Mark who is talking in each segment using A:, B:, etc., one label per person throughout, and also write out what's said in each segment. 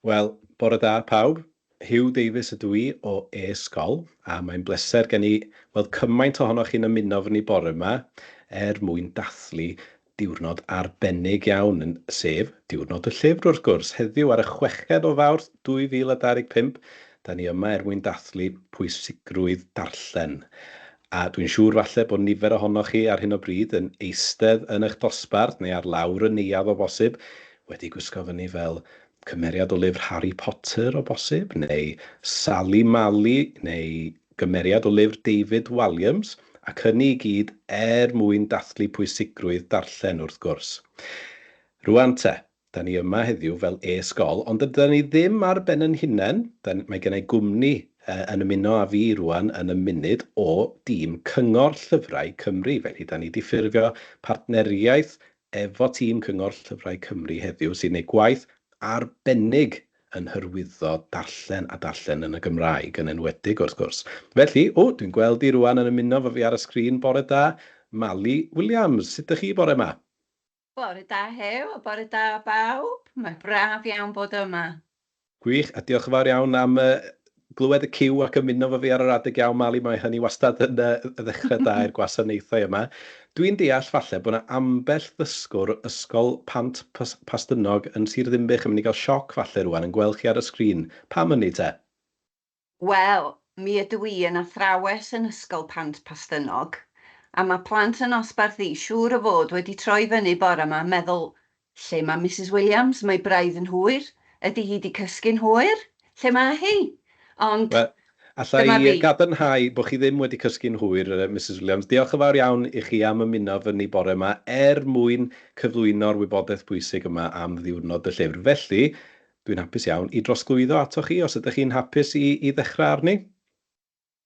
A: Wel, bore da pawb. Huw Davies ydw i o e-sgol, a mae'n bleser gen i weld cymaint ohonoch chi'n ymuno fy ni bore yma er mwyn dathlu diwrnod arbennig iawn, yn, sef Diwrnod y Llyfr wrth gwrs. Heddiw ar y chweched o Fawrth 2025, da ni yma er mwyn dathlu pwysigrwydd darllen. A dwi'n siŵr falle bod nifer ohonoch chi ar hyn o bryd yn eistedd yn eich dosbarth neu ar lawr y neuadd o bosib wedi gwisgo fyny fel cymeriad o lyfr Harry Potter o bosib, neu Sally Mally, neu gymeriad o lyfr David Walliams, ac hynny i gyd er mwyn dathlu pwysigrwydd darllen wrth gwrs. Rwan te, da ni yma heddiw fel e-sgol, ond dydan ni ddim ar ben yn hunain, mae gen i gwmni yn ymuno â fi rwan yn y munud o dîm Cyngor Llyfrau Cymru, felly da ni 'di ffurfio partneriaeth efo tîm Cyngor Llyfrau Cymru heddiw sy'n gwneud gwaith arbennig yn hyrwyddo darllen a darllen yn y Gymraeg yn enwedig wrth gwrs. Felly, o, dwi'n gweld i rwan yn ymuno fo fi ar y sgrin. Bore da, Mali Williams. Sut ydych chi bore yma?
B: Bore da Huw, a bore da bawb. Mae'n braf iawn bod yma.
A: Gwych, a diolch yn fawr iawn am glywed y ciw ac ymuno efo fi ar yr adeg iawn, Mali. Mae hynny wastad yn ddechrau da i'r gwasanaethau yma. Dwi'n deall falle bod 'na ambell ddysgwr ysgol Pant Pastynog yn Sir Ddinbych yn mynd i gael sioc falle rŵan yn gweld chi ar y sgrin. Pam hynny te?
B: Wel, mi ydw i yn athrawes yn Ysgol Pant Pastynog, a mae plant yn nosbarth i siŵr o fod wedi troi fyny bore 'ma yn meddwl, 'Lle mae Misus Williams? Mae braidd yn hwyr. Ydy hi 'di cysgu'n hwyr? Lle mae hi?' Ond
A: Wel, alla
B: dyma
A: i
B: fi.
A: gadarnhau bod chi ddim wedi cysgu'n hwyr, Misus Williams. Diolch yn fawr iawn i chi am ymuno efo ni bore 'ma er mwyn cyflwyno'r wybodaeth bwysig yma am Ddiwrnod y Llyfr. Felly, Dwi'n hapus iawn i drosglwyddo atoch chi os ydych chi'n hapus i i ddechrau arni.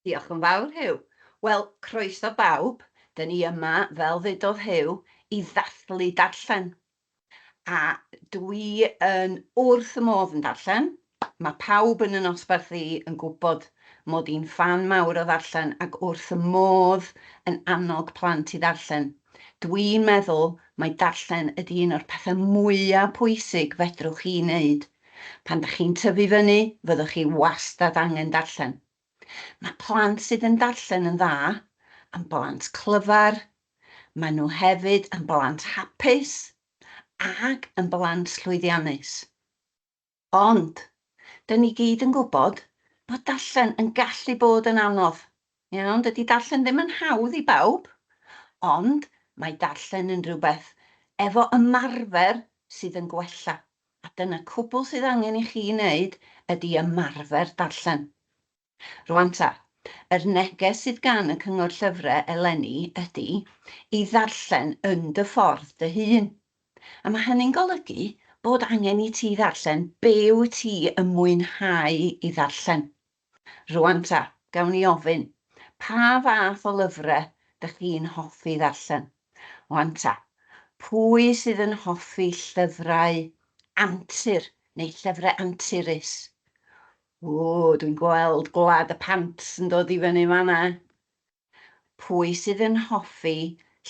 B: Diolch yn fawr, Huw. Wel, croeso bawb. Dyn ni yma, fel ddudodd Huw, i ddathlu darllen. A dwi yn wrth y modd yn darllen. Mae pawb yn y nosbarth i yn gwybod mod i'n ffan mawr o ddarllen ac wrth y modd yn annog plant i ddarllen. Dwi'n meddwl mai darllen ydy un o'r pethau mwya pwysig fedrwch chi wneud. Pan dach chi'n tyfu fyny, fyddwch chi wastad angen darllen. Mae plant sydd yn darllen yn dda yn blant clyfar, maen nhw hefyd yn blant hapus ac yn blant llwyddiannus. Ond, 'dyn ni gyd yn gwybod bod darllen yn gallu bod yn anodd. Iawn, dydy darllen ddim yn hawdd i bawb, ond mae darllen yn rhywbeth efo ymarfer sydd yn gwella. A dyna cwbl sydd angen i chi wneud ydy ymarfer darllen. Rwan ta, yr neges sydd gan y Cyngor Llyfrau eleni ydy i ddarllen yn dy ffordd dy hun. A mae hynny'n golygu bod angen i ti ddarllen be wyt ti yn mwynhau i ddarllen. Rwan ta, gawn ni ofyn, pa fath o lyfrau dych chi'n hoffi ddarllen? Wan ta, pwy sydd yn hoffi llyfrau antur neu llyfrau anturus? O, dwi'n gweld Gwlad y Pant yn dod i fyny fan'na. Pwy sydd yn hoffi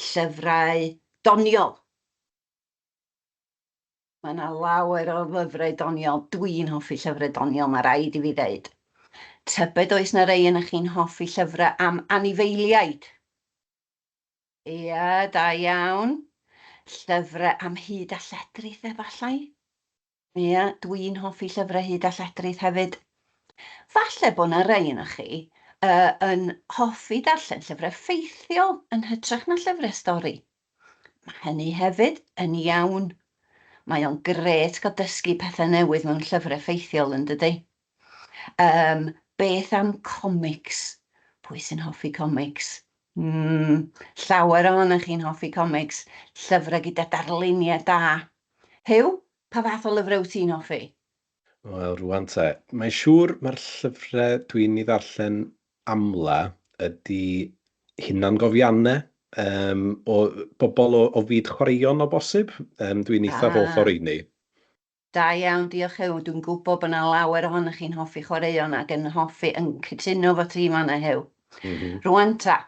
B: llyfrau doniol? Mae yna lawer o lyfrau doniol. Dwi'n hoffi llyfrau doniol, mae rhaid i fi ddeud. Tybed oes 'na rei yna chi'n hoffi llyfrau am anifeiliaid? Ia, da iawn. Llyfrau am hud a lledrith efallai? Ia, dwi'n hoffi llyfrau hud a lledrith hefyd. Falle bod 'na rei ynoch chi yy yn hoffi darllen llyfrau ffeithiol yn hytrach na llyfrau stori. Mae hynny hefyd yn iawn. Mae o'n grêt cael dysgu pethau newydd mewn llyfrau ffeithiol, yn dydi? Yym, beth am comics? Pwy sy'n hoffi comics? Mm, llawer ohonoch chi'n hoffi comics, llyfrau gyda darluniau da. Huw, pa fath o lyfrau wyt ti'n hoffi?
A: Wel, rwan te, mae'n siŵr mae'r llyfrau dwi'n ei ddarllen amla ydy hunangofiannau um, o bobl o, o fyd chwaraeon o bosib. Um, dwi'n eitha hoff o'r rheini.
B: Da iawn, diolch Huw. Dwi'n gwybod bod yna lawer ohonoch chi'n hoffi chwaraeon ac yn hoffi, yn cytuno fo ti fan'na Huw. Mm -hmm. Rwan ta,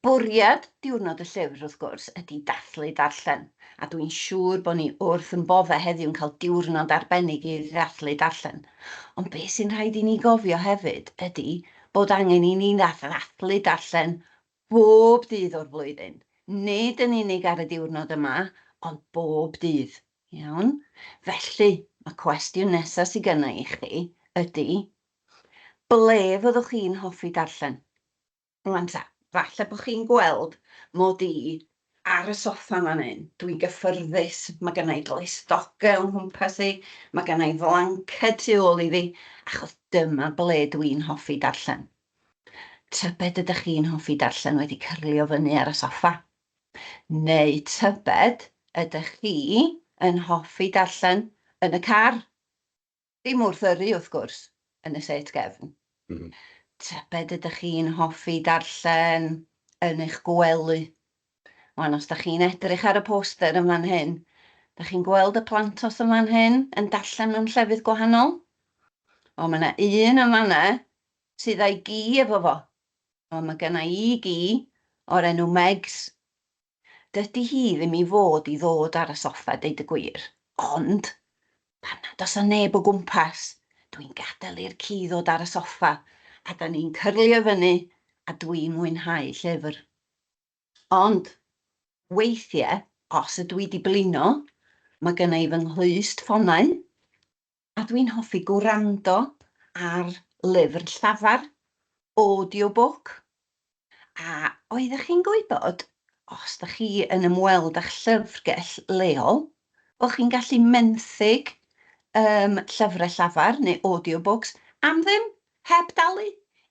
B: Bwriad Diwrnod y Llyfr, wrth gwrs, ydy dathlu darllen, a dwi'n siŵr bod ni wrth yn boddau heddiw'n cael diwrnod arbennig i ddathlu darllen. Ond beth sy'n rhaid i ni gofio hefyd ydy bod angen i ni ddathlu darllen bob dydd o'r flwyddyn. Nid yn unig ar y diwrnod yma, ond bob dydd. Iawn? Felly, y cwestiwn nesaf sydd gynna i chi ydy, ble fyddwch chi'n hoffi darllen? Rwan ta, falle bod chi'n gweld mod i ar y soffa fan hyn. Dwi'n gyffyrddus, mae gynna i glustogau o'n nghwmpas i, mae gynna i flanced tu ôl i fi, achos dyma ble dwi'n hoffi darllen. Tybed ydych chi'n hoffi darllen wedi cyrlio fyny ar y soffa? Neu tybed ydych chi yn hoffi darllen yn y car? Dim wrth yrru, wrth gwrs, yn y set gefn. Tybed ydych chi'n hoffi darllen yn eich gwely? Wan, os dach chi'n edrych ar y poster yn fan hyn, dach chi'n gweld y plantos yn fan hyn yn darllen mewn llefydd gwahanol? O, mae yna un yn fan'na sydd â'i gi efo fo. O, mae genna i gi o'r enw Megs. Dydy hi ddim i fod i ddod ar y soffa, deud y gwir, ond pan nad oes 'na neb o gwmpas, dwi'n gadael i'r ci ddod ar y soffa, a dan ni'n cyrlio fyny, a dwi'n mwynhau llyfr. Ond weithiau, os ydw i 'di blino, mae gynna i fy nghlust ffonau, a dwi'n hoffi gwrando ar lyfr llafar, audiobook. A oeddech chi'n gwybod, os dach chi yn ymweld â'ch llyfrgell leol, bod chi'n gallu menthyg llyfrau llafar neu audiobooks am ddim, heb dalu,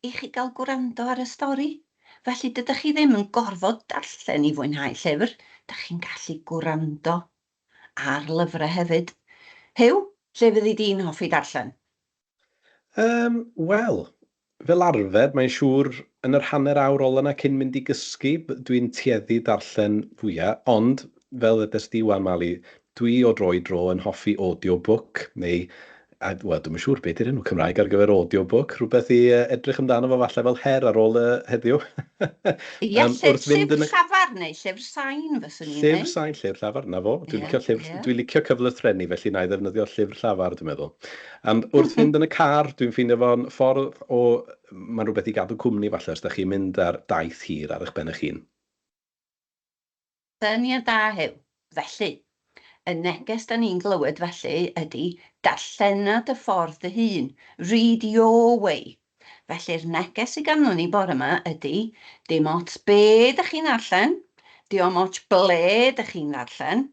B: i chi gael gwrando ar y stori. Felly dydych chi ddim yn gorfod darllen i fwynhau llyfr, dach chi'n gallu gwrando ar lyfrau hefyd. Huw, lle fyddi di'n hoffi darllen?
A: Wel, fel arfer, mae'n siŵr yn yr hanner awr ola 'na cyn mynd i gysgu, dwi'n tueddu darllen fwya, ond fel ddedes di 'wan Mali, dwi o dro i dro yn hoffi audiobook, neu a wel, dwi'm yn siŵr be 'di'r enw Cymraeg ar gyfer audiobook, rhywbeth i edrych amdano fo falle fel her ar ôl heddiw.
B: Ie,
A: Wrth fynd
B: llyfr
A: yn y
B: llafar neu llyfr sain fyswn i'n
A: Llyfr
B: dweud.
A: sain, llyfr llafar, 'na fo. Dwi'n licio llyfr, dwi'n licio cyflythrennu, felly wna i ddefnyddio llyfr llafar, dwi'n meddwl. Ond wrth fynd yn y car, dwi'n ffeindio fo'n ffordd o... Mae'n rhywbeth i gadw cwmni falle os dach chi'n mynd ar daith hir ar eich ben eich hun.
B: Syniad da, Huw. Felly, y neges da ni'n glywed felly ydy darllena dy ffordd dy hun, read your way. Felly'r neges sydd ganddo ni bore yma ydy dim ots be dach chi'n ddarllen, dim ots ble dach chi'n ddarllen,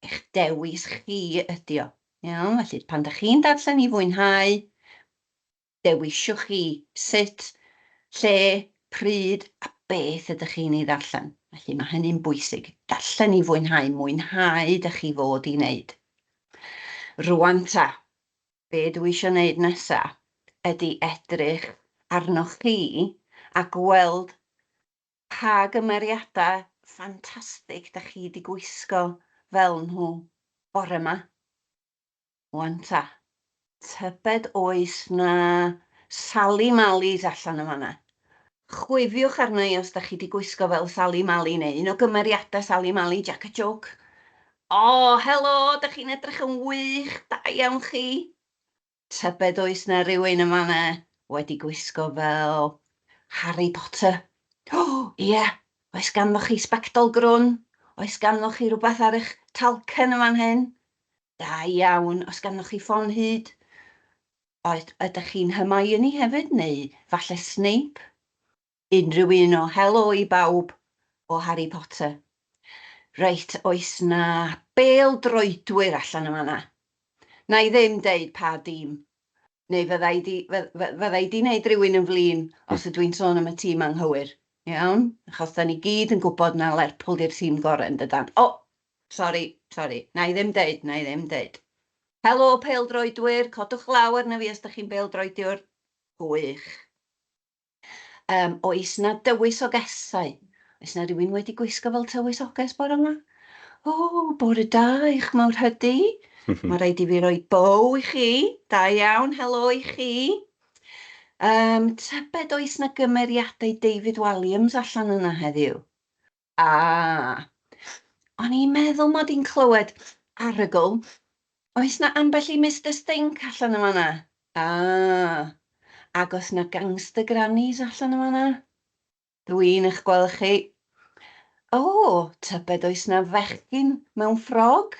B: eich dewis chi ydy o. Iawn, felly pan dach chi'n darllen i fwynhau, Dewisiwch chi sut, lle, pryd a beth ydych chi'n ei ddarllen. Felly mae hynny'n bwysig. Darllen i fwynhau, mwynhau dych chi fod i wneud. Rwan ta, be dwi eisiau wneud nesa ydy edrych arnoch chi a gweld pa gymeriadau ffantastig dach chi 'di gwisgo fel nhw bore 'ma. Wan ta, tybed oes 'na Sali Malis allan yn fan'na? Chwifiwch arna i os dach chi 'di gwisgo fel Sali Mali neu un o gymeriadau Sali Mali, Jac y Jôc. O, helo, dach chi'n edrych yn wych, da iawn chi. Tybed oes 'na rywun yn fan'na wedi gwisgo fel Harry Potter? O, ie, oes ganddoch chi sbectol grwn? Oes ganddoch chi rywbeth ar eich talcen yn fan hyn? Da iawn, oes ganddoch chi ffon hud? Oed, ydych chi'n Hermione hefyd, neu falle Snape? Unrhyw un o Helo i Bawb o Harry Potter. Reit, oes 'na bêl-droedwyr allan yn fan'na? Na i ddim deud pa dîm, neu fydda i 'di fydda i 'di wneud rhywun yn flin os ydw i'n sôn am y tîm anghywir. Iawn? Achos da ni gyd yn gwybod na Lerpwl 'di'r tîm gorau yn dydan? O! Sori, sori, na i ddim deud, na i ddim deud. Helo pêl-droedwyr, codwch law arna fi os dach chi'n bêl-droediwr. Gwych. Oes 'na dywysogesau? Oes 'na rywun wedi gwisgo fel tywysoges bore 'ma? O, bore da i'ch mawrhydi. Mae rhaid i fi roi bow i chi. Da iawn, helo i chi. Tybed oes 'na gymeriadau David Walliams allan yna heddiw? A, o'n i'n meddwl mod i'n clywed arogl. Oes 'na ambell i Mister Stink allan yn fan'na? Ah, ac oes 'na gangster grannies allan yn fan'na? Dwi'n eich gweld chi. O, tybed oes 'na fechgyn mewn ffrog?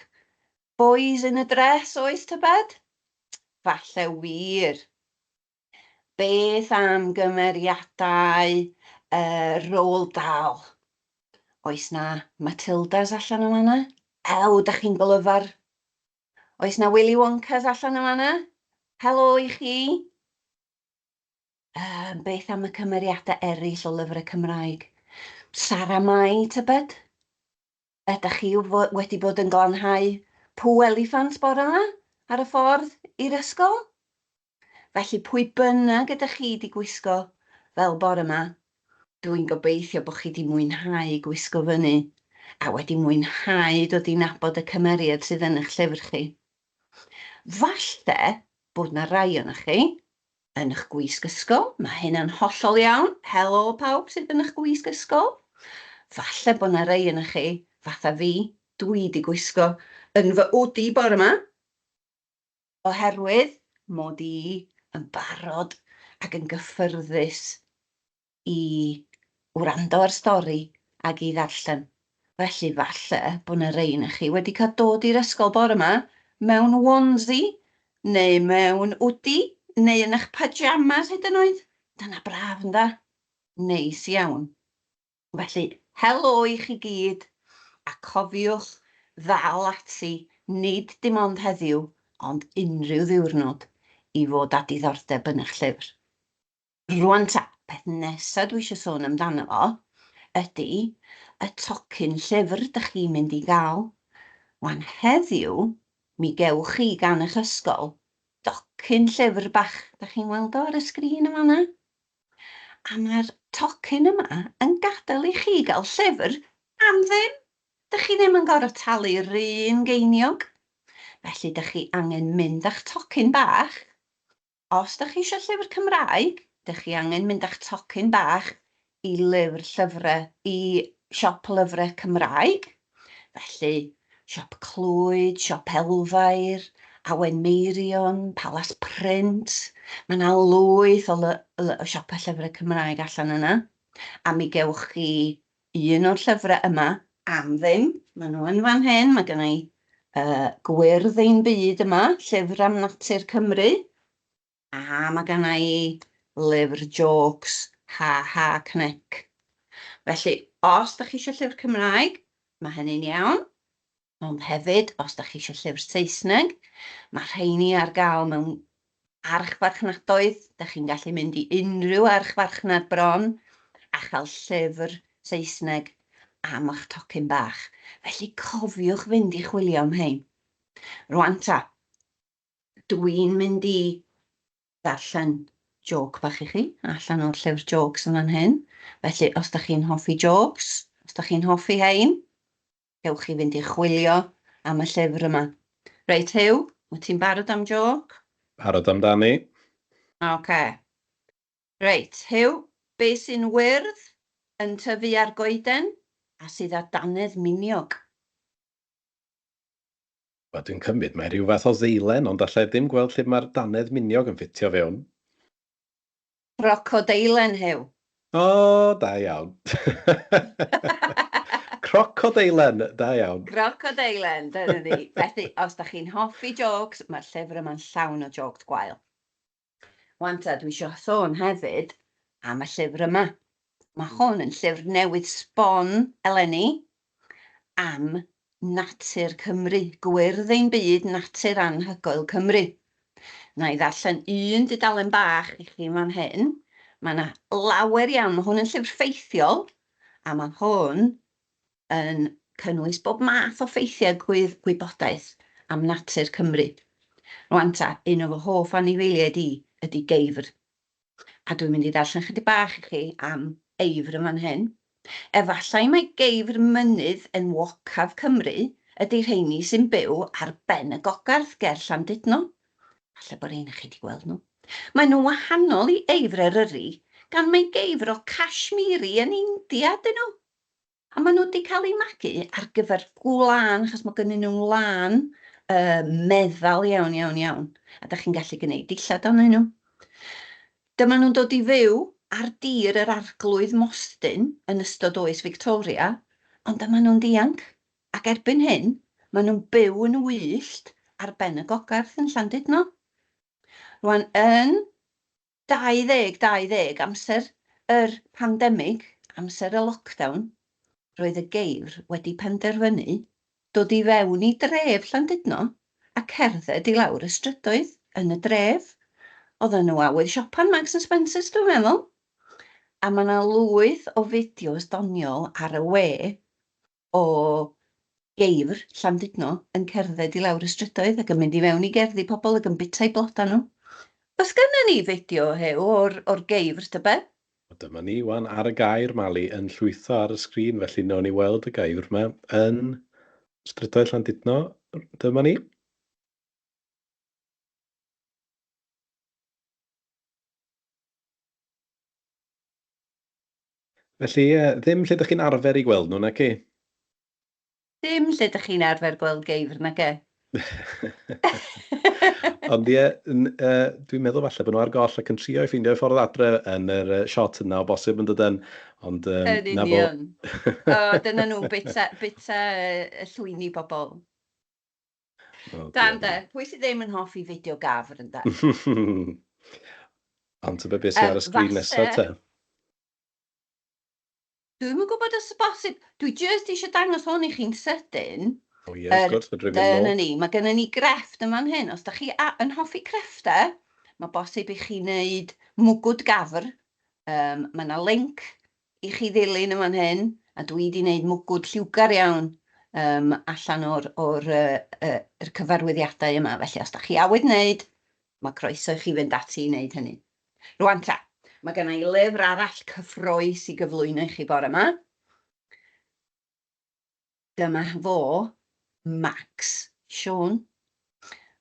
B: Boys in a dress, oes tybed? Falle wir. Beth am gymeriadau Roald Dahl? Oes 'na Matildas allan yn fan'na? Ew, dach chi'n glyfar. Oes 'na Willy Wonkas allan yn fan'na? Helo i chi. Beth am y cymeriadau eraill o lyfrau Cymraeg? Sara Mai, tybed? Ydach chi wedi bod yn glanhau pŵ eliffant bore 'ma ar y ffordd i'r ysgol? Felly, pwy bynnag ydych chi 'di gwisgo fel bore 'ma, dwi'n gobeithio bod chi 'di mwynhau gwisgo fyny a wedi mwynhau dod i nabod y cymeriad sydd yn eich llyfr chi. Falle bod 'na rai ohonoch chi yn eich gwisg ysgol, mae hynna'n hollol iawn, helo pawb sydd yn eich gwisg ysgol. Falle bod 'na rai ohonoch chi, fatha fi, dwi 'di gwisgo yn fy wdi bore 'ma, oherwydd mod i yn barod ac yn gyffyrddus i wrando ar stori ac i ddarllen. Felly falle bod 'na rei ohonoch chi wedi cael dod i'r ysgol bore 'ma mewn onesie neu mewn wdi neu yn eich pyjamas hyd yn oed. Dyna braf ynde? Neis iawn. Felly, helo i chi gyd, a cofiwch ddal ati, nid dim ond heddiw, ond unrhyw ddiwrnod, i fod â diddordeb yn eich llyfr. Rŵan ta, peth nesa dwi eisiau sôn amdano fo ydy y tocyn llyfr dach chi'n mynd i gael. Wan heddiw, mi gewch chi gan eich ysgol docyn llyfr bach. Dach chi'n weld o ar y sgrin yn fan'na? A mae'r tocyn yma yn gadael i chi gael llyfr am ddim. Dych chi ddim yn gorfod talu'r un geiniog. Felly, dych chi angen mynd â'ch tocyn bach. Os dych chi eisiau llyfr Cymraeg, dych chi angen mynd â'ch tocyn bach i lyfr llyfrau, i siop lyfrau Cymraeg. Felly, Siop Clwyd, Siop Elfair, Awen Meirion, Palas Print. Mae 'na lwyth o siopau llyfrau Cymraeg allan yna. A mi gewch chi un o'r llyfrau yma am ddim. Maen nhw yn fan hyn. Mae gynna i Gwyrdd Ein Byd yma, llyfr am natur Cymru. A mae gynna i lyfr jôcs, Ha Ha Cnic. Felly, os dach chi eisiau llyfr Cymraeg, mae hynny'n iawn. Ond hefyd, os dach chi eisiau llyfr Saesneg, mae rheini ar gael mewn archfarchnadoedd. Dach chi'n gallu mynd i unrhyw archfarchnad bron a chael llyfr Saesneg am eich tocyn bach. Felly, cofiwch fynd i chwilio am rhein. Rŵan ta, Dwi'n mynd i ddarllen jôc bach i chi allan o'r llyfr jôcs yn fan hyn. Felly, os dach chi'n hoffi jôcs, os dach chi'n hoffi hein, gewch chi fynd i chwilio am y llyfr yma. Reit, Huw, wyt ti'n barod am jôc?
A: Barod amdani.
B: Ocê. Reit, Huw, be sy'n wyrdd, yn tyfu ar goeden, a sydd â dannedd miniog?
A: Wel, dwi'n cymryd mae rhyw fath o ddeilen, ond alla i ddim gweld lle mae'r dannedd miniog yn ffitio fewn.
B: Crocodeilen, Huw.
A: O, da iawn. Crocodeilen, da iawn.
B: Crocodeilen, dyna ni. Felly, os da chi'n hoffi jôcs, mae'r llyfr yma'n llawn o jôcs gwael. Wan ta, dwi isio sôn hefyd am y llyfr yma. Mae hwn yn llyfr newydd sbon eleni am natur Cymru, gwyrdd ein byd, natur anhygoel Cymru. Na i ddarllen un dudalen bach i chi fan hyn. Mae yna lawer iawn, mae hwn yn llyfr ffeithiol, a mae hwn yn cynnwys bob math o ffeithiau gwybodaeth am natur Cymru. Rwan ta, un o fy hoff anifeiliaid i ydy geifr. A dwi'n mynd i ddarllen chydig bach i chi am eifr yn fan hyn. Efallai mai geifr mynydd enwocaf Cymru ydy rheini sy'n byw ar ben y Gogarth ger Llandudno. Falle bod rheina chi wedi gweld nhw. Maen nhw'n wahanol i eifr Eryri gan mai geifr o Kashmiri yn India ydyn nhw. A maen nhw 'di cael eu magu ar gyfer gwlân, achos mae gennyn nhw wlân meddal iawn, iawn, iawn. A dach chi'n gallu gwneud dillad ohonyn nhw. Dyma nhw'n dod i fyw ar dir yr Arglwydd Mostyn yn ystod oes Victoria, ond dyma nhw'n dianc. Ac erbyn hyn, maen nhw'n byw yn wyllt ar ben y Gogarth yn Llandudno. Rwan, yn 2020, amser yr pandemig, amser y lockdown, roedd y geifr wedi penderfynu dod i fewn i dref Llandudno a cerdded i lawr y strydoedd yn y dref. Oedden nhw awydd siopa yn Marks and Spencer's, dwi'n meddwl. A mae 'na lwyth o fideos doniol ar y we o geifr Llandudno yn cerdded i lawr y strydoedd ac yn mynd i fewn i gerddi pobl ac yn bwyta eu blodau nhw. Oes gynnon ni fideo, Huw, o'r, or geifr, tybed?
A: Wel, dyma ni 'wan ar y gair, Mali, yn llwytho ar y sgrin, felly wnawn ni weld y geifr 'ma yn strydoedd Llandudno. Dyma ni. Felly, ie, ddim lle dych chi'n arfer i gweld nhw, naci?
B: Dim lle dych chi'n arfer gweld geifr, nage?
A: Ond ie, dwi'n meddwl falle bod nhw ar goll ac yn trio i ffeindio eu ffordd adre yn yr shot yna o bosib yn dydyn, ond
B: Yn
A: 'na fo.
B: union. O, dyna nhw'n bwyta, bwyta y llwyni bobl.
A: O,
B: Da
A: dear
B: ynde?
A: me.
B: Pwy sydd ddim yn hoffi fideo gafr ynde?
A: Ond tybed beth sydd ar y sgrin nesaf
B: Falle
A: te?
B: Dwi'm yn gwybod os y bosib. Dwi jyst eisiau dangos hwn i chi'n sydyn.
A: O ie, wrth gwrs, fedra i fynd
B: Dyna
A: nôl.
B: ni. Mae gennym ni grefft yn fan hyn. Os da chi yn hoffi crefftau, mae bosib i chi wneud mwgwd gafr. Mae yna link i chi ddilyn yn fan hyn, a dwi 'di wneud mwgwd lliwgar iawn allan o'r, or, yr cyfarwyddiadau yma. Felly os da chi awydd wneud, mae croeso i chi fynd ati i wneud hynny. Rwan ta, mae gen i lyfr arall cyffrous i gyflwyno i chi bore yma. Dyma fo, Max Siôn.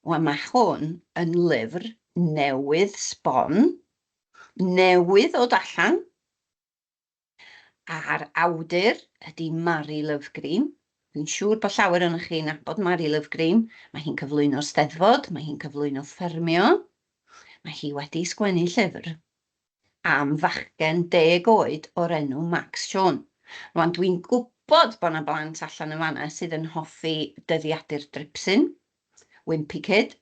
B: Wel, mae hwn yn lyfr newydd sbon, newydd ddod allan, a'r awdur ydy Mari Lovgreen. Dwi'n siŵr bod llawer ohonoch chi'n nabod Mari Lovgreen. Mae hi'n cyflwyno'r Steddfod, mae hi'n cyflwyno ffermio. Mae hi wedi sgwennu llyfr am fachgen 10 oed o'r enw Max Siôn. Rwan, dwi'n gwybod bod 'na blant allan yn fan'na sydd yn hoffi dyddiadur Dripsyn, Wimpy Kid.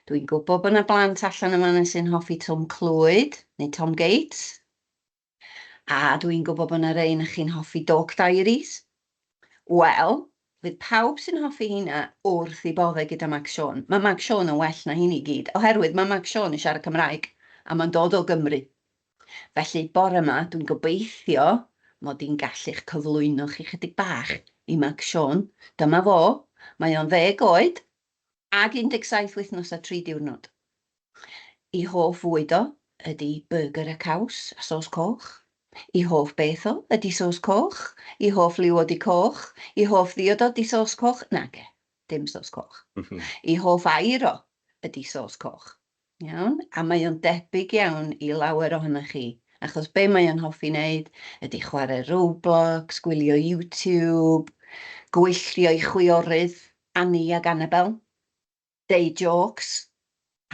B: Dwi'n gwybod bod 'na blant allan yn fan'na sy'n hoffi Tom Clwyd neu Tom Gates. A dwi'n gwybod bod 'na rei ohonoch chi'n hoffi Dork Diaries. Wel, fydd pawb sy'n hoffi heina wrth eu boddau gyda Max Siôn. Mae Max Siôn yn well na heini i gyd, oherwydd mae Max Siôn yn siarad Cymraeg, a mae'n dod o Gymru. Felly, bore 'ma, dwi'n gobeithio mod i'n gallu'ch cyflwyno chi chydig bach i Max Siôn. Dyma fo, mae o'n 10 oed, ag 17 wythnos a 3 diwrnod. 'I hoff fwyd o ydy byrgyr a caws a sos coch. 'I hoff beth o ydy sos coch. 'I hoff liw o 'di coch. 'I hoff ddiod o 'di sos coch. Nage, dim sos coch. 'I hoff air o ydy sos coch. Iawn? A mae o'n debyg iawn i lawer ohonoch chi, achos be mae o'n hoffi wneud ydy chwarae Roblox, gwylio YouTube, gwylltio'i chwiorydd, Annie ag Annabel. Deud jôcs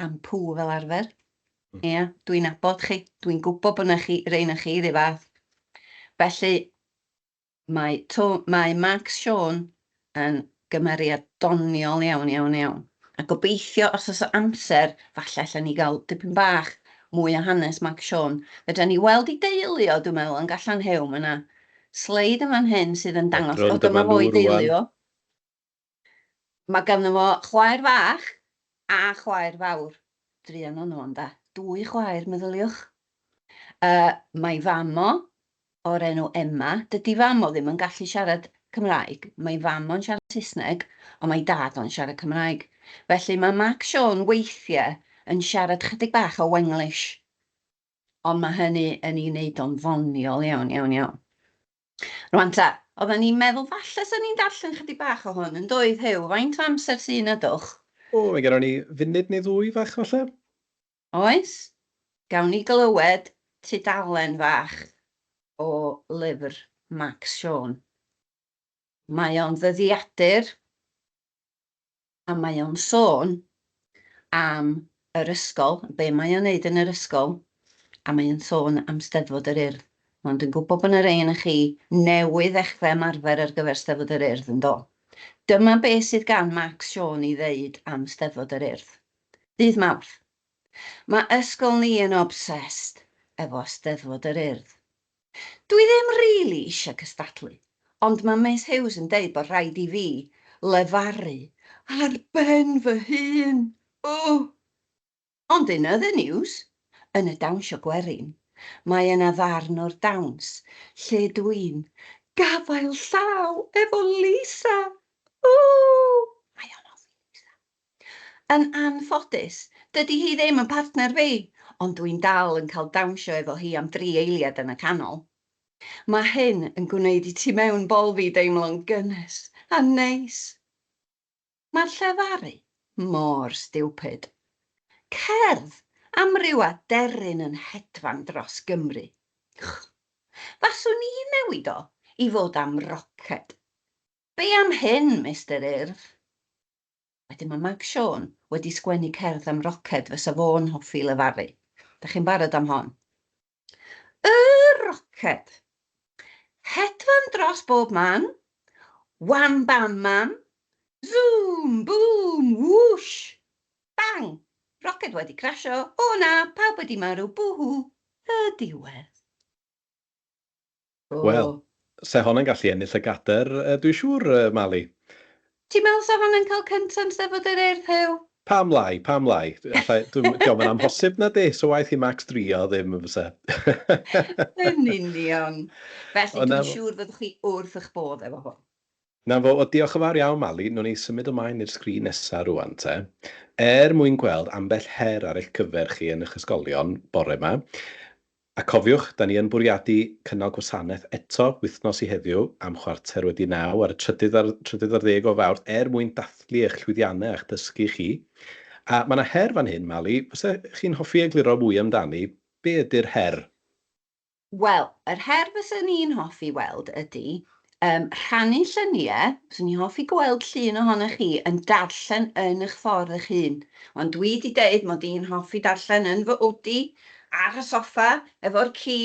B: am pŵ fel arfer. Ia, dwi'n nabod chi, dwi'n gwybod bod 'na chi, rei 'na chi 'run fath. Felly, mae to- mae Max Siôn yn gymeriad doniol iawn, iawn, iawn. A gobeithio, os oes amser, falle allan ni gael dipyn bach mwy o hanes Max Siôn. Fedra ni weld ei deulu o, dwi'n meddwl, yn gallan Huw, mae 'na sleid yn fan hyn sydd yn dangos,
A: Fedrwn,
B: o dyma
A: dyma
B: fo
A: nhw
B: ei deulu
A: rŵan.
B: o. Mae ganddo fo chwaer fach a chwaer fawr. Druan o nhw ynde? Dwy chwaer, meddyliwch. Mae fam o, o'r enw Emma. Dydy fam o ddim yn gallu siarad Cymraeg. Mae fam o'n siarad Saesneg, ond mae dad o'n siarad Cymraeg. Felly mae Mac Siôn weithiau yn siarad chydig bach o Wenglish. Ond mae hynny yn ei wneud o'n ddoniol iawn, iawn, iawn. Rwan ta, oedden ni'n meddwl falle 'sen ni'n darllen chydig bach o hwn, yn doedd Huw? Faint o amser sy 'na dwch?
A: O, mae gennon ni funud neu ddwy fach falle?
B: Oes? Gawn ni glywed tudalen fach o lyfr Max Siôn. Mae o'n ddyddiadur a mae o'n sôn am yr ysgol, be mae o'n neud yn yr ysgol, a mae o'n sôn am Steddfod yr Urdd. Ond dwi'n gwybod bod 'na rei ohonoch chi newydd ddechrau ymarfer ar gyfer Steddfod yr Urdd, yn do? Dyma be sydd gan Max Siôn i ddeud am Steddfod yr Urdd. Dydd Mawrth. Mae ysgol ni yn obsessed efo Steddfod yr Urdd. Dwi ddim rili eisiau cystadlu, ond mae Miss Hughes yn deud bod rhaid i fi lefaru ar ben fy hun. Ww! Ond in other news, yn y dawnsio gwerin, mae yna ddarn o'r dawns lle dwi'n gafael llaw efo Lisa. Ww! Mae o'n hoffi Lisa. Yn anffodus, dydy hi ddim yn partner fi, ond dwi'n dal yn cael dawnsio efo hi am dri eiliad yn y canol. Mae hyn yn gwneud i tu mewn bol fi deimlo'n gynnes a neis. Mae'r llefaru mor stiwpid. Cerdd am ryw aderyn yn hedfan dros Gymru. Faswn i'n newid o i fod am roced. Be am hyn, Mister Urdd? Wedyn mae Mag Siôn wedi sgwennu cerdd am roced fysa fo'n hoffi lefaru. Da chi'n barod am hon? Y roced! Hedfan dros bob man, wham bam mam, zoom, boom, whoosh, bang! Roced wedi crasio, o na, pawb wedi marw, boohoo, y diwedd.
A: Wel, se honna'n gallu ennill y gadair, dwi'n siŵr, Mali.
B: Ti'n meddwl 'sa honna'n cael cynta yn Steddfod yr Urdd, Huw?
A: Pam lai, pam lai? Allai, dwi'm, dio'm yn amhosib na di, so waeth i Max drio ddim yn fyse.
B: Yn union. Felly dwi'n siŵr fyddwch chi wrth eich bodd efo hwn.
A: Na fo, wel diolch yn fawr iawn Mali, wnawn ni symud ymlaen i'r sgrin nesa rŵan te. Er mwyn gweld ambell her ar eich cyfer chi yn eich ysgolion bore 'ma. A cofiwch, da ni yn bwriadu cynnal gwasanaeth eto wythnos i heddiw am 9:15 ar y trydydd ar trydydd ar ddeg o Fawrth er mwyn dathlu eich llwyddiannau a'ch dysgu chi. A mae 'na her fan hyn, Mali, fysa chi'n hoffi egluro mwy amdani? Be ydy'r her?
B: Wel, yr her fyswn i'n hoffi weld ydy rhannu lluniau. Fyswn i'n hoffi gweld llun ohonoch chi yn darllen yn eich ffordd eich hun. Ond dwi 'di deud mod i'n hoffi darllen yn fy wdi, ar y soffa, efo'r ci.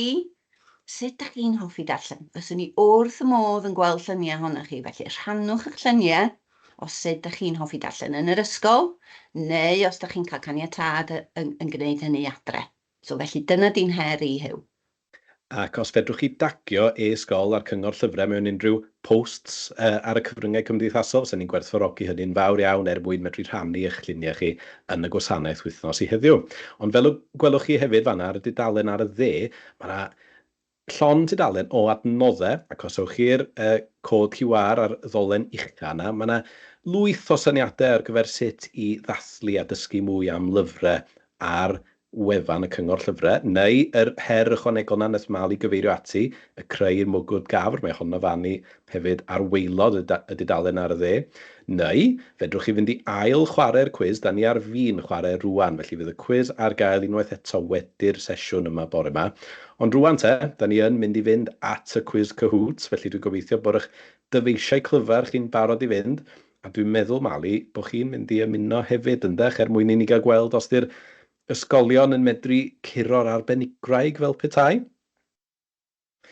B: Sut dach chi'n hoffi darllen? Fyswn i wrth y modd yn gweld lluniau ohonoch chi, felly rhannwch eich lluniau o sut dach chi'n hoffi darllen yn yr ysgol, neu os dach chi'n cael caniatâd yn yn gwneud hynny adre. So felly dyna di'n her i, Huw.
A: Ac os fedrwch chi dagio e-sgol a'r Cyngor Llyfrau mewn unrhyw posts ar y cyfryngau cymdeithasol, fysen ni'n gwerthfawrogi hynny'n fawr iawn er mwyn medru rhannu eich lluniau chi yn y gwasanaeth wythnos i heddiw. Ond fel y gwelwch chi hefyd fan'na ar y dudalen ar y dde, mae 'na llond tudalen o adnoddau, ac os ewch chi'r yy cod QR ar ddolen ucha 'na, ma' 'na lwyth o syniadau ar gyfer sut i ddathlu a dysgu mwy am lyfrau ar wefan y Cyngor Llyfrau, neu yr her ychwanegol 'na wnaeth Mali gyfeirio ati, y creu'r mwgwd gafr, mae honno fan 'ny hefyd ar waelod y y dudalen ar y dde. Neu, fedrwch chi fynd i ail chwarae'r cwis, da ni ar fin chwarae rŵan, felly fydd y cwis ar gael unwaith eto wedi'r sesiwn yma bore 'ma. Ond rŵan te, da ni yn mynd i fynd at y cwis Kahoot, felly dwi'n gobeithio bod eich dyfeisiau clyfar chi'n barod i fynd, a dwi'n meddwl, Mali, bod chi'n mynd i ymuno hefyd, yndech, er mwyn i ni gael gweld os 'di'r ysgolion yn medru curo'r arbenigwraig fel petai?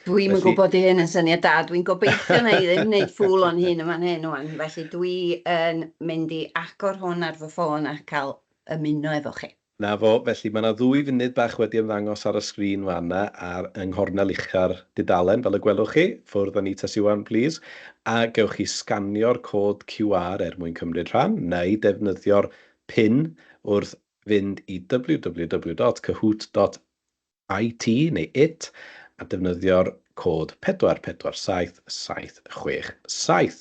B: Dwi'm yn gwybod 'di hyn yn syniad da. Dwi'n gobeithio na i ddim wneud ffŵl o'n hun yn fan hyn ŵan. Felly dwi yn mynd i agor hwn ar fy ffôn a cael ymuno efo chi.
A: 'Na fo, felly mae 'na ddwy funud bach wedi ymddangos ar y sgrin fan'na ar yng nghornel ucha'r dudalen, fel y gwelwch chi. Ffwrdd â ni ta Siwan, plîs. A gewch chi sganio'r cod QR er mwyn cymryd rhan, neu defnyddio'r pin wrth fynd i www.kahoot. IT neu it a defnyddio'r cod 447767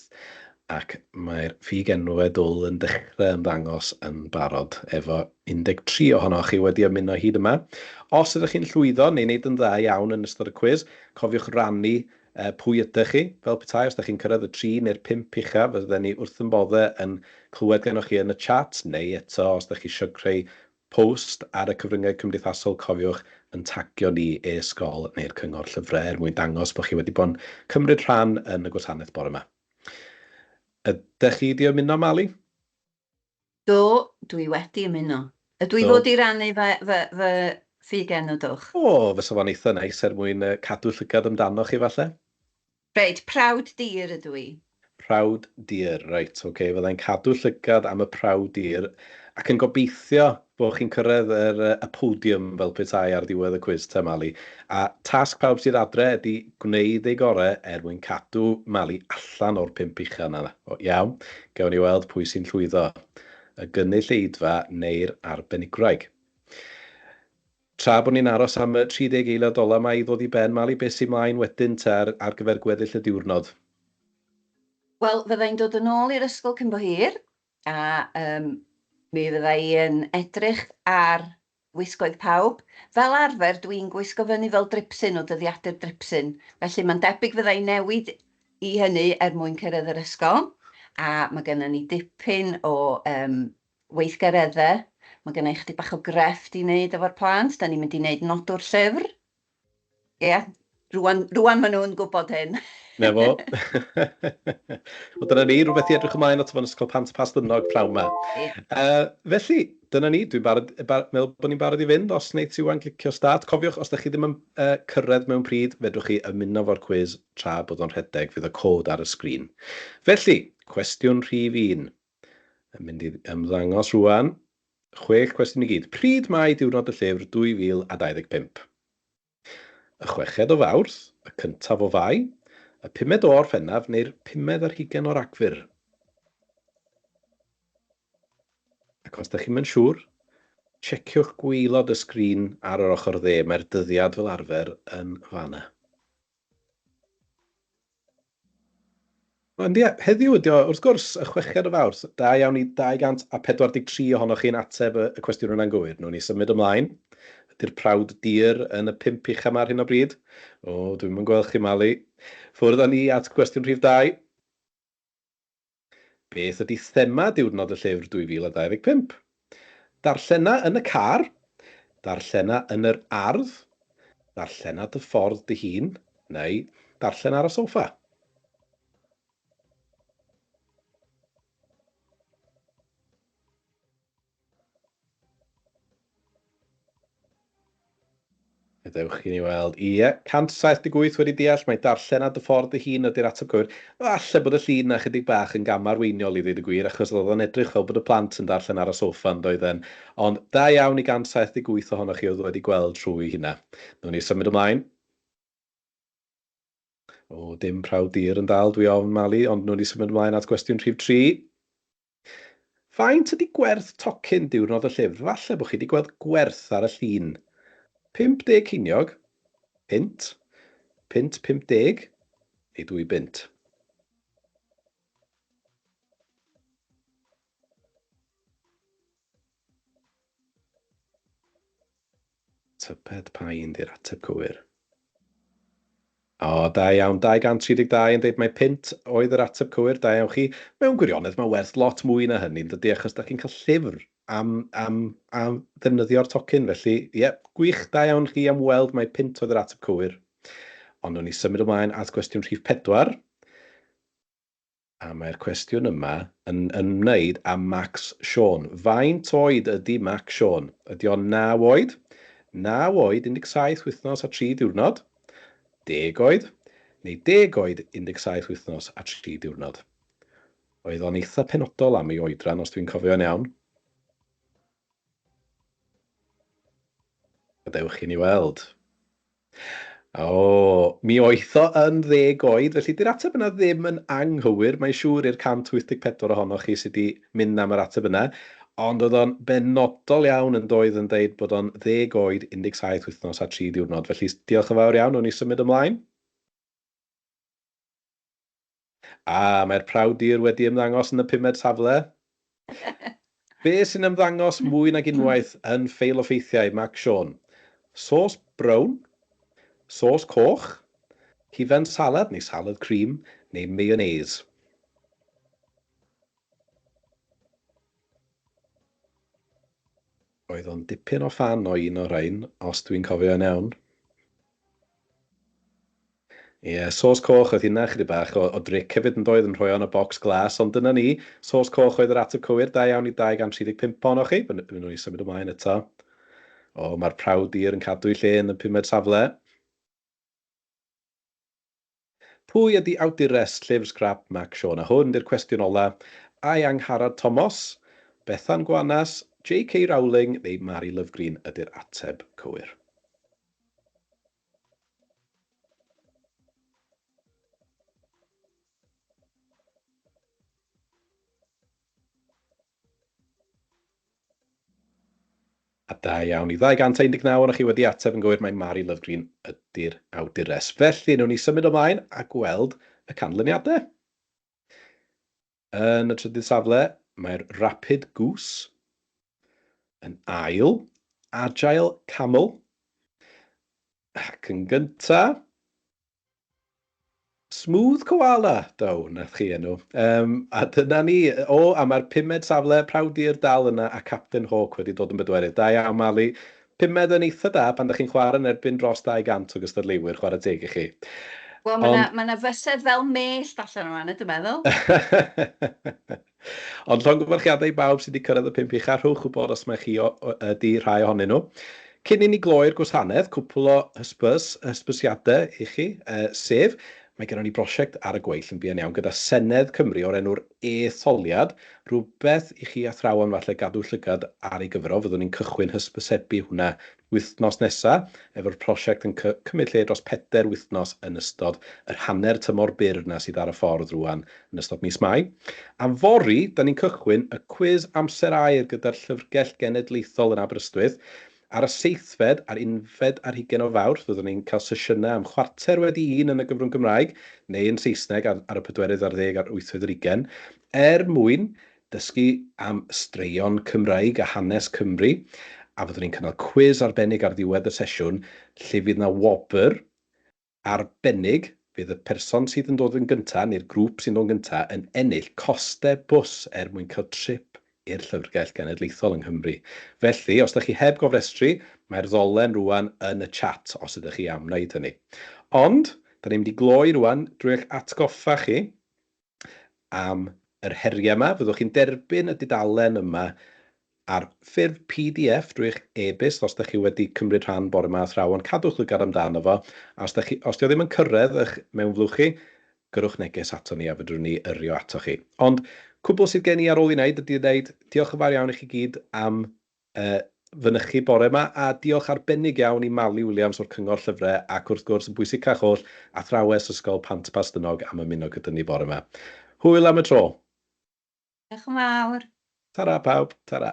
A: ac mae'r ffug enwau dwl yn dechrau ymddangos yn barod efo 13 ohonoch chi wedi ymuno hyd yma. Os ydych chi'n llwyddo neu wneud yn dda iawn yn ystod y cwis, cofiwch rannu pwy ydych chi, fel petai, os ydych chi'n cyrraedd y tri neu'r pump uchaf, fydden ni wrth yn boddau yn clywed gennoch chi yn y chat, neu eto os ydych chi eisiau creu post ar y cyfryngau cymdeithasol, cofiwch yn tagio ni e-sgol neu'r Cyngor Llyfrau er mwyn dangos bod chi wedi bod yn cymryd rhan yn y gwasanaeth bore yma. Ydych chi 'di ymuno, Mali?
B: Do, dwi wedi ymuno. Ydw i fod i rannu fy, fy, fy ffugenw, dwch?
A: O, fysa fo'n eitha neis er mwyn cadw llygad amdano chi falle.
B: Reit, Proud Deer ydw i.
A: Proud Deer, reit, ok. Fydda i'n cadw llygad am y Proud Deer ac yn gobeithio bod chi'n cyrraedd yr, y podium fel petai ar ddiwedd y cwis te, Mali. A tasg pawb sydd adre ydy gwneud eu gorau er mwyn cadw Mali allan o'r pump ucha yna. O, iawn, gawn ni weld pwy sy'n llwyddo, y gynulleidfa neu'r arbenigwraig. Tra bod ni'n aros am y 30 eiliad ola 'ma i ddod i ben, Mali, beth sy'n mlaen wedyn te ar, ar gyfer gweddill y diwrnod?
B: Wel, fydda i'n dod yn ôl i'r ysgol cyn bo hir, a yym, mi fydda i yn edrych ar wisgoedd pawb. Fel arfer, dwi'n gwisgo fyny fel dripsyn o dyddiadur dripsyn, felly mae'n debyg fydda i'n newid i hynny er mwyn cyrraedd yr ysgol, a mae gennym ni dipyn o yym, weithgareddau. Mae genna i chydig bach o grefft i wneud efo'r plant. Da ni'n mynd i wneud nodwr llyfr. Ie, yeah. Rwan, rwan maen nhw'n gwybod hyn.
A: Na fo. Wel, dyna ni, rhywbeth i edrych ymlaen ato fo'n Ysgol Pant Pastynog pnawn yma. Yeah. Felly, dyna ni, dwi'n barod, bar, meddwl bod ni'n barod i fynd, os wneith Siwan glicio start. Cofiwch, os da chi ddim yn cyrraedd mewn pryd, fedrwch chi ymuno fo'r cwiz tra bod o'n rhedeg, fydd y cod ar y sgrin. Felly, cwestiwn rhif un. Yn mynd i ymddangos rwan. Chwech cwestiwn i gyd. Pryd mae Diwrnod y Llyfr 2025? Y chweched o Fawrth, y cyntaf o Fai, y pumed o Orffennaf neu'r pumed ar hugain o Ragfyr? Ac os da chi'm yn siŵr, checiwch gwaelod y sgrin ar yr ochr dde, mae'r dyddiad fel arfer yn fan'na. Ond ie, heddiw ydi o, wrth gwrs, y chweched o Fawrth. Da iawn i 243 ohonoch chi'n ateb y, y cwestiwn yna'n gywir. Nw'n ni symud ymlaen. Ydy'r prawd dir yn y pump ucha 'ma ar hyn o bryd? O, dwi'm yn gweld chi, Mali. Ffwrdd â ni at gwestiwn rhif 2. Beth ydy thema Diwrnod y Llyfr 2025? Darllena yn y car, darllena yn yr ardd, darllena dy ffordd dy hun, neu darllen ar y soffa. Gadewch i ni weld. Ie, 178 wedi deall mai darllen ar dy ffordd dy hun ydy'r ateb cywir. Falle bod y llun 'na chydig bach yn gamarweiniol i ddweud y gwir, achos oedd o'n edrych fel bod y plant yn darllen ar y soffa yn doedden. Ond da iawn i 178 ohonoch chi oedd wedi gweld trwy hynna. Nawn ni symud ymlaen. O, dim prawf dir yn dal, dwi ofn, Mali, ond nawn ni symud ymlaen at gwestiwn rhif 3. Faint ydy gwerth tocyn diwrnod y llyfr? Falle bod chi wedi gweld gwerth ar y llun. 50 ceiniog, punt, punt 50, neu dwy bunt. Tybed pa un 'di'r ateb cywir? O, da iawn, 232 yn deud mai punt oedd yr ateb cywir, da iawn chi. Mewn gwirionedd, mae werth lot mwy na hynny, yn dydy, achos da chi'n cael llyfr am, am, am ddefnyddio'r tocyn, felly, ie, yeah, gwych, da iawn chi am weld mai punt oedd yr ateb cywir. Ond wnawn ni symud ymlaen at gwestiwn rhif 4. A mae'r cwestiwn yma yn ymwneud â Max Siôn. Faint oed ydy Max Siôn? Ydy o'n naw oed? Naw oed, 17 wythnos a 3 diwrnod? Deg oed? Neu deg oed, 17 wythnos a 3 diwrnod? Oedd o'n eitha penodol am ei oedran, os dwi'n cofio'n iawn. Gadewch i ni weld. O, mi oedd o yn ddeg oed, felly 'di'r ateb yna ddim yn anghywir, mae'n siŵr i'r 184 ohonoch chi sydd wedi mynd am yr ateb yna, ond oedd o'n benodol iawn yn doedd yn deud bod o'n ddeg oed, 17 wythnos a 3 diwrnod, felly diolch yn fawr iawn, wnawn ni symud ymlaen. A, mae'r prawf dir wedi ymddangos yn y pumed safle. Be sy'n ymddangos mwy nag unwaith yn ffeil o ffeithiau Mac Siôn? Sos brown, sos coch, hufen salad neu salad cream, neu mayonnaise? Oedd o'n dipyn o ffan o un o'r rhain, os dwi'n cofio yn iawn. Ie, yeah, sos coch oedd hynna, chydig bach o dric hefyd yn doedd yn rhoi o'n y bocs glas, ond dyna ni, sos coch oedd yr ateb cywir, da iawn i 235 ohonoch chi, fy nhw'n i symud ymlaen eto. O, mae'r prawd dir yn cadw ei lle yn y pumed safle. Pwy ydy awdures Llyfr Sgrap Mac Siôn? A hwn 'di'r cwestiwn ola. Ai Angharad Tomos, Bethan Gwanas, JK Rowling neu Mari Lovgreen ydy'r ateb cywir? A da iawn i 219 ohonoch chi wedi ateb yn gywir mai Mari Lovgreen ydy'r awdures. Felly, wnawn ni symud ymlaen a gweld y canlyniadau. Yn y trydydd safle, mae'r Rapid Goose. Yn ail, Agile Camel. Ac yn gyntaf, Smooth Koala, do, nath chi enw. A dyna ni. O, a mae'r pumed safle, Prawd Dir dal yna, a Captain Hawk wedi dod yn bedwerydd. Da iawn, Mali. Pumed yn eitha da pan da chi'n chwarae yn erbyn dros 200 o gystadleuwyr, chwarae teg i chi.
B: Wel, mae 'na ma' 'na fysedd fel mellt allan yn fan 'na, dwi'n meddwl.
A: Ond llongyfarchiadau i bawb sydd wedi cyrraedd y pump ucha, rhowch wybod os mai chi ydy rhai ohonyn nhw. Cyn i ni gloi'r gwasanaeth, cwpl o hysbys, hysbysiadau i chi, sef, mae gennon ni brosiect ar y gweill yn buan iawn gyda Senedd Cymru o'r enw'r E-tholiad, rhywbeth i chi athrawon falle gadw llygad ar ei gyfer o, fyddwn ni'n cychwyn hysbysebu hwnna wythnos nesa, efo'r prosiect yn cymryd lle dros pedair wythnos yn ystod yr hanner tymor byr 'na sydd ar y ffordd rŵan yn ystod mis Mai. A fory, da ni'n cychwyn y cwis amser aur gyda'r Llyfrgell Genedlaethol yn Aberystwyth. Ar y seithfed a'r unfed ar hugain o Fawrth, fyddwn ni'n cael sesiynau am 1:15 yn y gyfrwng Gymraeg, neu yn Saesneg ar, ar y pedwerydd ar ddeg a'r wythfed ar hugain, er mwyn dysgu am straeon Cymraeg a hanes Cymru, a fyddwn ni'n cynnal cwis arbennig ar ddiwedd y sesiwn lle fydd 'na wobr arbennig, fydd y person sydd yn dod yn gyntaf, neu'r grŵp sy'n dod yn gyntaf, yn ennill costau bws er mwyn cael trip i'r Llyfrgell Genedlaethol yng Nghymru. Felly, os ydych chi heb gofrestru, mae'r ddolen rŵan yn y chat os ydych chi am wneud hynny. Ond, da ni'n mynd i gloi rŵan drwy eich atgoffa chi am yr heriau yma. Fyddwch chi'n derbyn y dudalen yma ar ffurf PDF drwy eich e-byst os ydych chi wedi cymryd rhan bore yma, athrawon, cadwch lygad amdano fo. A os, chi, os dio ddim yn cyrraedd eich mewnflwch chi, gyrrwch neges ato ni a fedrwn ni yrru o ato chi. Ond cwbl sydd gen i ar ôl i wneud ydy dweud diolch yn fawr iawn i chi gyd am fynychu bore 'ma, a diolch arbennig iawn i Mali Williams o'r Cyngor Llyfrau ac wrth gwrs yn bwysicach oll, athrawes Ysgol Pant Pastynog am ymuno gyda ni bore 'ma. Hwyl am y tro.
B: Diolch yn fawr.
A: Tara pawb, tara.